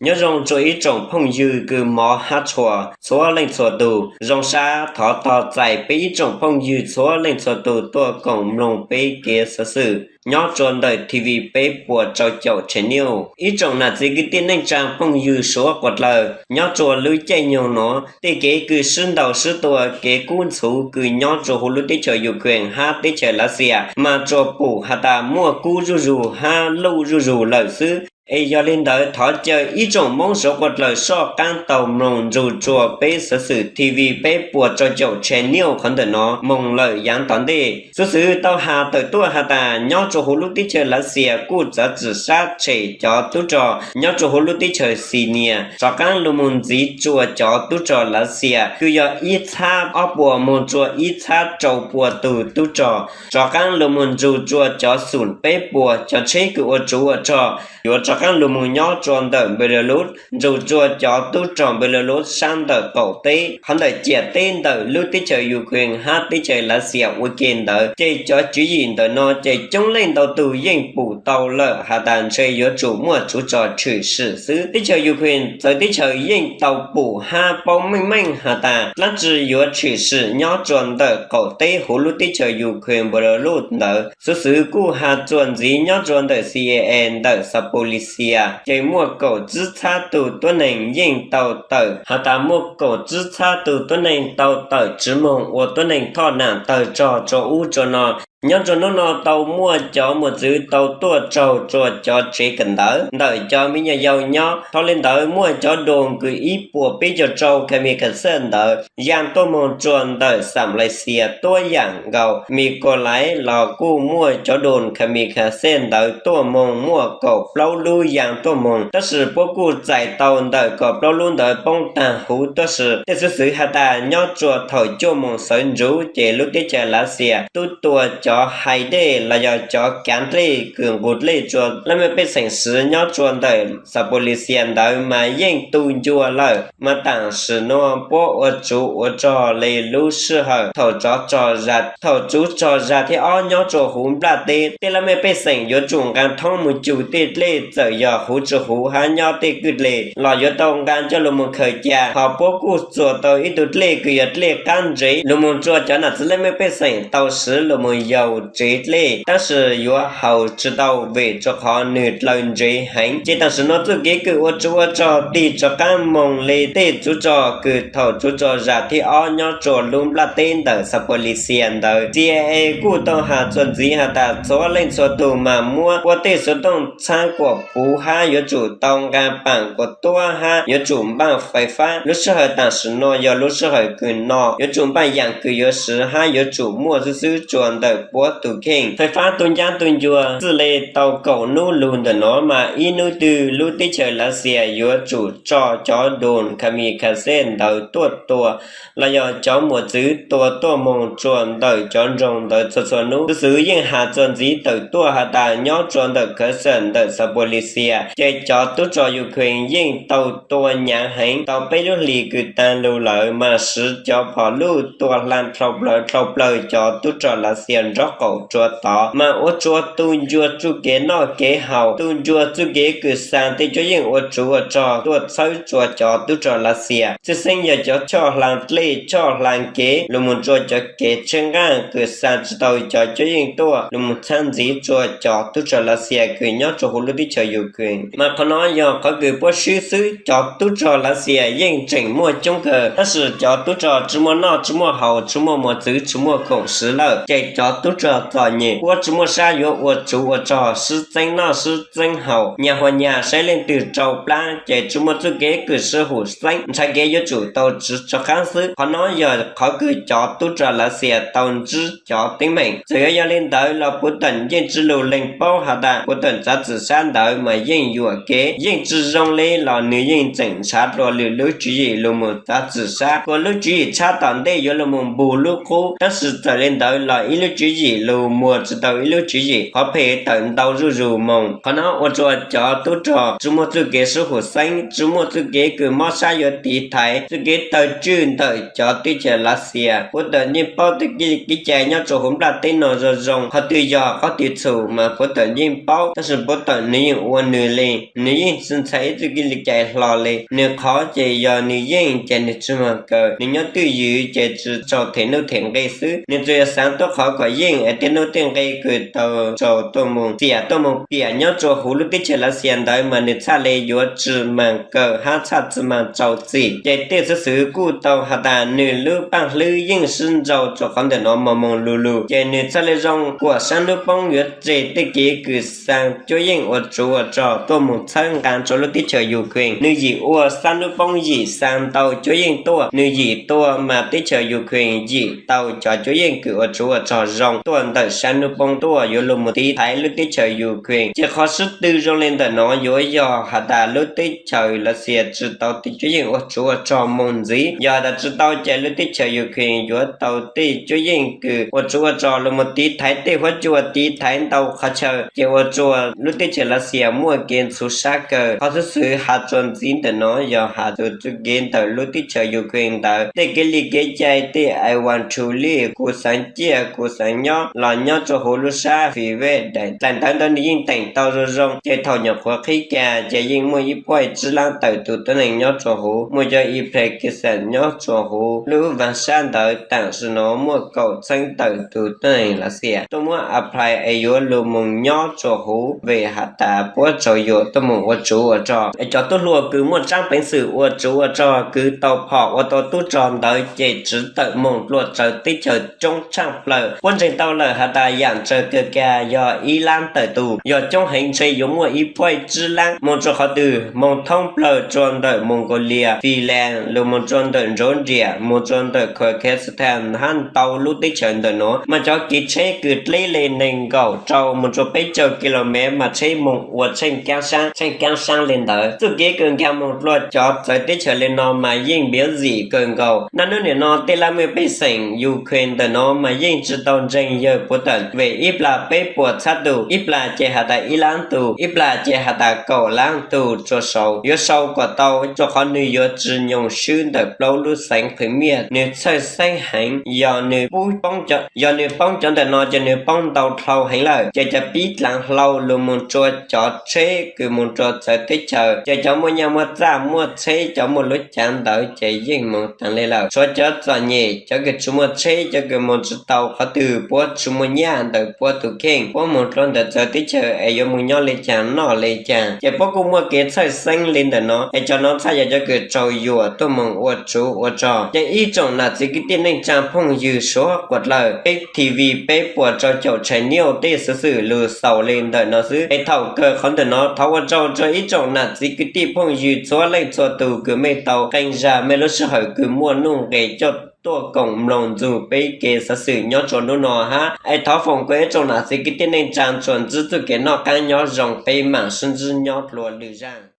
Nyob zoo rua ib tsoom phooj ywg kws mov hab tshua txhua leej txhua tug. Zoo sab thov tog txais peb ib tsoom phooj ywg txhua leej txhua tug tuaj koom mloog peb kev xov xwm nyob rua ntawm TV peb puas rau caum channel. Ib tsoom nam txiv kwv tij neej tsaa phooj ywg suav quas dlawg, nyob rua lub caij nyoog nuav, tej kev kws sib ntaus sib tua, kev kub ntxhuv kws nyob rua huv lub teb chaws Ukraine hab teb chaws Lav Xias mas tsuas pum has tas muaj kub zuj zug hab luj zuj zug lawm xwb. Es yog li ntawd thov caw ib tsoom Moob suav quas dlawg soj qaab tau mloog nrug rua peb xov xwm TV peb puas rau caum channel qhov ntawm no moog lawm yaav tom ntej. Xuv xwv tau has tawm tuaj has tas nyob rua huv lub teb chaws Lav Xias kuj txav txim sab tshem cov tub rog nyob rua huv lub teb chaws Xis Nias rov qaab lug moog ntxiv rua cov tub rog Lav Xias kws yog ib txhab ob puas moog rua ib txhab rau puas tug tub rog rov qaab lug moog nrug rua cov xum peb puas cov tsheb kws ua tsuv ua rog yuav rov qaab lug moog nyob rua ntawm Belarus nrug rua cov tub rog Belarus sab ntawm qaum teb qhov ntawm ciam teb ntawm lub teb chaws Ukraine hab teb chaws Lav Xias ua ke ntawd. Ces cov tswv yim ntawm no ces coob leej ntau tug yeej pum tau lawm has tas ntshe yuav tsum muaj tsuv rog tshwm sim xwb. Teb chaws Ukraine txawv teb chaws yeej tau pum hab paub meej meej has tas dlaab tsi yuav tshwm sim nyob rua ntawm qaum teb huv lub teb chaws Ukraine Belarus ntawd. Xuv xwv kuj has txuas ntxiv nyob rua ntawm CIA ntawm Zaporizhzhia ces muaj kaum tsib txhab tug tuab neeg yeej tau tawm has tas muaj kaum tsib txhab tug tuab neeg tau tawm tsiv moog ua tuab neeg thoj nam tawg rog rua ub rua no. Nyob rua nub no tau muaj cov mos txwv tau tuaj raug rua cov tsev kawm ntawv ntawm cov me nyuam yaus nyob. Dhau li ntawd muaj cov drone kws ib puas peb caug rau kamikaze ntawd yaa tuaj moog rua ntawm xam Malaysia tuab yaam nkaus. Mykolaiv los kuj muaj cov drone kamikaze ntawd tuaj moog muaj kaum plaub lub yaa tuaj moog, tab sis puab kuj txais tau ntawm kaum plaub lub ntawd poob taag huv. Tab sis tej xuv xwv has tas nyob rua thaum cuaj moos sawv ntsuv ces lub teb chaws Lav Xias tub tua cov hais dej los yog cov kav dlej kws nqug dlej rua laj mej pej xeem swv nyob rua ntawm Zaporizhzhia ntawd mas yeej tu ncua lawm. Mas tam sim nuav puab ua tsuv ua rog le lub sij hawm thaum tsuv rog zag, thaum tsuv rog zag thib ob nyob rua huv nplaj teb, tej laj mej pej xeem yuav tsum nqaa thoob moog cug tej dlej txawm yog huv tsi huv hab nyob tej kwj dlej los yuav tau nqaa coj lug moog khaws ca. Hos puab kuj txuas tau ib tug dlej kws yog dlej qaab ntsev lug moog rua cov nam txiv laj mej pej xeem tau swv lug moog yaug tsev dlej, tab sis yuav haus tsi tau vim rua qhov nwg dlaws ntsev heev. Ces tam sim nuav txuj kev kws ua tsuv ua rog tig rov qaab moog le tej tsuv rog kws thaum tsuv rog zag thib ob nyob rua lub nplaj teb ntawm Zaporizhzhia ntawd. CIA kuj tau has txuas ntxiv has tas txhua leej txhua tug mas muab ua tej xuv tooj txhaab kuas puv hab yuav tsum tau nqaa paam kuas tuab hab yuav tsum npaaj fais fab. Lub sij hawm tam sim nuav yog lub sij hawm kws no yuav tsum npaaj yaam kws yuav swv hab yuav tsum muaj xwb xwb rua ntawm puab tug kheej. Fais fab tu ncaab tu ncua txwj le tau kaum nub lug ntawm no mas ib nub twg lub teb chaws Lav Xias yuav tsum tso cov drone kamikaze ntawd tuaj tua los yog cov mos txwv tua tuaj moog rua ntawm cov nroog ntawd txhua txhua nub. Xuv xwv yeej has txuas ntxiv tawm tuaj has tas nyob rua ntawm Kherson ntawm Zaporizhzhia ces cov tub rog Ukraine yeej tau tua nyaav heev tau peb lub hlis kws taag lug lawm mas swv cov phom luj tua hla dhau plaws dhau plaws cov tub rog Lav Xias nraub qaum rua tod mas ua rua tu ncua txuj kev noj kev haus, tu ncua txuj kev kws xaa tej cuab yeej ua tsuv ua rog tuaj txhawb rua cov tub rog Lav Xias. Tshwj xeeb yog cov choj hla dlej choj hla kev lug moog rua cov kev tsheb nqaaj kws xaa tsi tau cov cuab yeej tuaj lug moog txhab ntxiv rua cov tub rog Lav Xias kws nyob rua huv lub teb chaws Ukraine. Mas qhov no yog qhov kws puab swb xwb, cov tub rog Lav Xias yeej tseem muaj coob kawg tab sis cov tub rog tsi muaj noj tsi muaj haus tsi muaj mos txwv tsi muaj khoom swv lawm ces cov tub rog txom nyem puab tsi muaj sab yuav ua tsuv ua rog sib txeeb noj sib txeeb haus nyag hua nyag saib leej twg rau plab ces tsi muaj txuj kev kws sib hum xeeb, ntshaw kev yuav tsum tau tsiv rov qaab xwb. Qhov no yog qhov kws cov tub rog Lav Xias tau ntsib cov teeb meem. Txawm yuav yog le ntawd los Puv Teem yeej tsi lug lees paub has tas Puv Teem txav txim sab ntawd mas yeej yuam kev yeej tsi zoo le los nwg yeej tseem nrhav dlua lwm lub tswv yim lug moog txav txim sab kuas lub tswv yim tshab tom ntej yuav lug moog npug lub qub. Tab sis txawm le ntawd los ib lub tswv yim lus muag tsis tau ib lub tswv yim, qhov phem tawm ntau zuj zus moos. Qhov no ua rua cov tub rog tsis muaj txuj kev sub hum xeeb, tsis muaj txuj kev kws mob sab yuav tiv thaiv txuj kev tawg tswj ntawm cov teb chaws Lav Xias. Puab tawm yeej paub tej kev li kev cai nyob rua huv nplaj teb no zoo zoo, qhov twg yog qhov twg txhum mas puab tawm yeej paub, tab sis puab tawm nws yeej ua nws le, nws yeej tsis ntxhais ib txuj kev li cai hlo le. Nws qhov ces yog nws yeej ces nws tsis mag kaw, nws nyob twj ywm ces tsis tsaug them nuj them nqe xwb, nws tsuas yog xaav tuab qhov kom yeej es tej nuj tej nqe kws tau tsaug tuaj moog xiam tuaj moog piam nyob rua huv lub teb chaws Lav Xias ntawd mas nws txhaj le yuav tsis mag kaw hab txhaj tsis mag tsaug txim. Ces tej xwv xwm kuj tau has tas nws lub paaj hlwb yeej sib nrau rua qhov ntawm no moog moog lug lug, ces nws txhaj le zoo kuas saab nub poob yuav tseg tej kev kws xaa cuab yeej ua tsuv ua rog tuaj moog txhawb nqaa rua lub teb chaws Ukraine. Nws yim ua saab nub poob yim xaa ntau cuab yeej tuaj, nws yim tua mas teb chaws Ukraine yim tau cov cuab yeej kws ua tsuv ua rog zoo tuaj ntawm saab nub poob tuaj yuav lug moog tiv thaiv lub teb chaws Ukraine. Ces qhov sib tw zoo le ntawm no yuav yog has tas lub teb chaws Lav Xias tsis tau tej cuab yeej ua tsuv ua rog moog ntxiv. Yog has tas tsis tau ces lub teb chaws Ukraine yuav tau tej cuab yeej kws ua tsuv ua rog lug moog tiv thaiv tej huab cua, tiv thaiv ntau qhov chaw, ces ua rua lub teb chaws Lav Xias muaj kev ntxhuv sab kawg. Qhov xwb xwm has rua ntxiv ntawm no yog has txug txuj kev ntawm lub teb chaws Ukraine ntawd tej kev li kev cai, tej I want to live, kuv xaav ciaj kuv xaav nyob los nyob rua huv lub sab Five Days. Daim ntawv ntawd nws yeej teem tau zoo zoo, ces thaum nyuam qhuav qhib kag ces yeej muaj ib puab tsib laab tawm tug tuab neeg nyob rua huv, muaj cov immigrant nyob rua huv lub vaaj sab ntawd. Taam sim no muaj kaum txheeb tawm tug tuab neeg Lav Xias tuaj muab apply es yuav lug moog nyob rua huv vim has tas puab tsaug yuam tuaj moog ua tsuv ua rog. Es cov tub hluas kws muaj tsaab peev xwm ua tsuv ua rog kws tau phom ua tau tub rog ntawd ces tsiv tawm moog dlua tsawv teb chaws coob tshaaj plawg. Puab ntseeg tau lawm has tas yaam tsawg kawg kag yog ib laab tawm tug, yog coob heev ntshe yuav muaj ib puab tsib laab. Moog rua qhov twg? Moog thoob plawg rua ntawm Mongolia, Finland, lug moog rua ntawm Georgia, moog rua ntawm Kazakhstan hab ntau lub teb chaws ntawm nuav. Mas cov kev tsheb kws dleb le neeg nkaum rau moog rua peb caug kilomev mas tsheb moog ua tsheej kaab saab tsheej kaab saab le ntawd. Txuj kev kws nkaag moog dlua cov txawv teb chaws le no mas yeej npiav zim kawg nkaus. Naj nub nim no tej laj mej pej xeem Ukraine ntawm no mas yeej tsis tau ntseeg yawg Puv Tawm vim ib plag peb puas txhab tug, ib plag ces has tas ib laab tug, ib plag ces has tas kaum laab tug tsuas sau, yuav sau kom tau rua qhov nwg yuav tsis nyoog swb ntawm plaub lub xeev Crimea. Nwg txhawj xeeb heev, yog nwg poob cov ntawm no ces nwg poob ntau dlhau heev lawm. Ces cov pib dlaav hlau lug moog rua cov tsheb kws moog rua txawv teb chaws, ces cov muaj nyaj muaj txaj muaj tsheb, cov muaj lub cav ntawd ces yeej moog taag le lawm. Tshuav cov txom nyem, cov kws tsis muaj tsheb, cov kws moog tsis tau qhov twg, puab tsis muaj nyaj ntawm puab tug kheej, puab moog dlua ntawm txawv teb chaws es yuav moog nyob le caag noj le caag, ces puab kuj muaj kev txhawj xeeb le ntawm no. Es cov no txhaj yog cov kws tsaug yuam tuaj moog ua tsuv ua rog. Ces ib tsoom nam txiv kwv tij neej tsaa phooj ywg suav quas dlawg, peb TV peb puas rau caum tshais niauj tej xuv xwm lug xaus le ntawm no xwb. Es thaum kawg qhov ntawm no thov ua tsaug rua ib tsoom nam txiv kwv tij phooj ywg txhua leej txhua tug kws mej tau qee zag mej lub sij hawm kws muaj nuj nqes coj tuaj koom mloog nrug peb kev xuv xwm nyob rua nub no hab. Es thov foom kov ib tsoom nam txiv kwv tij neej tsaa tsuas ntsib txuj kev noj qaab nyob zoo, peb maam sib ntsib nyob dlua lwm zaj.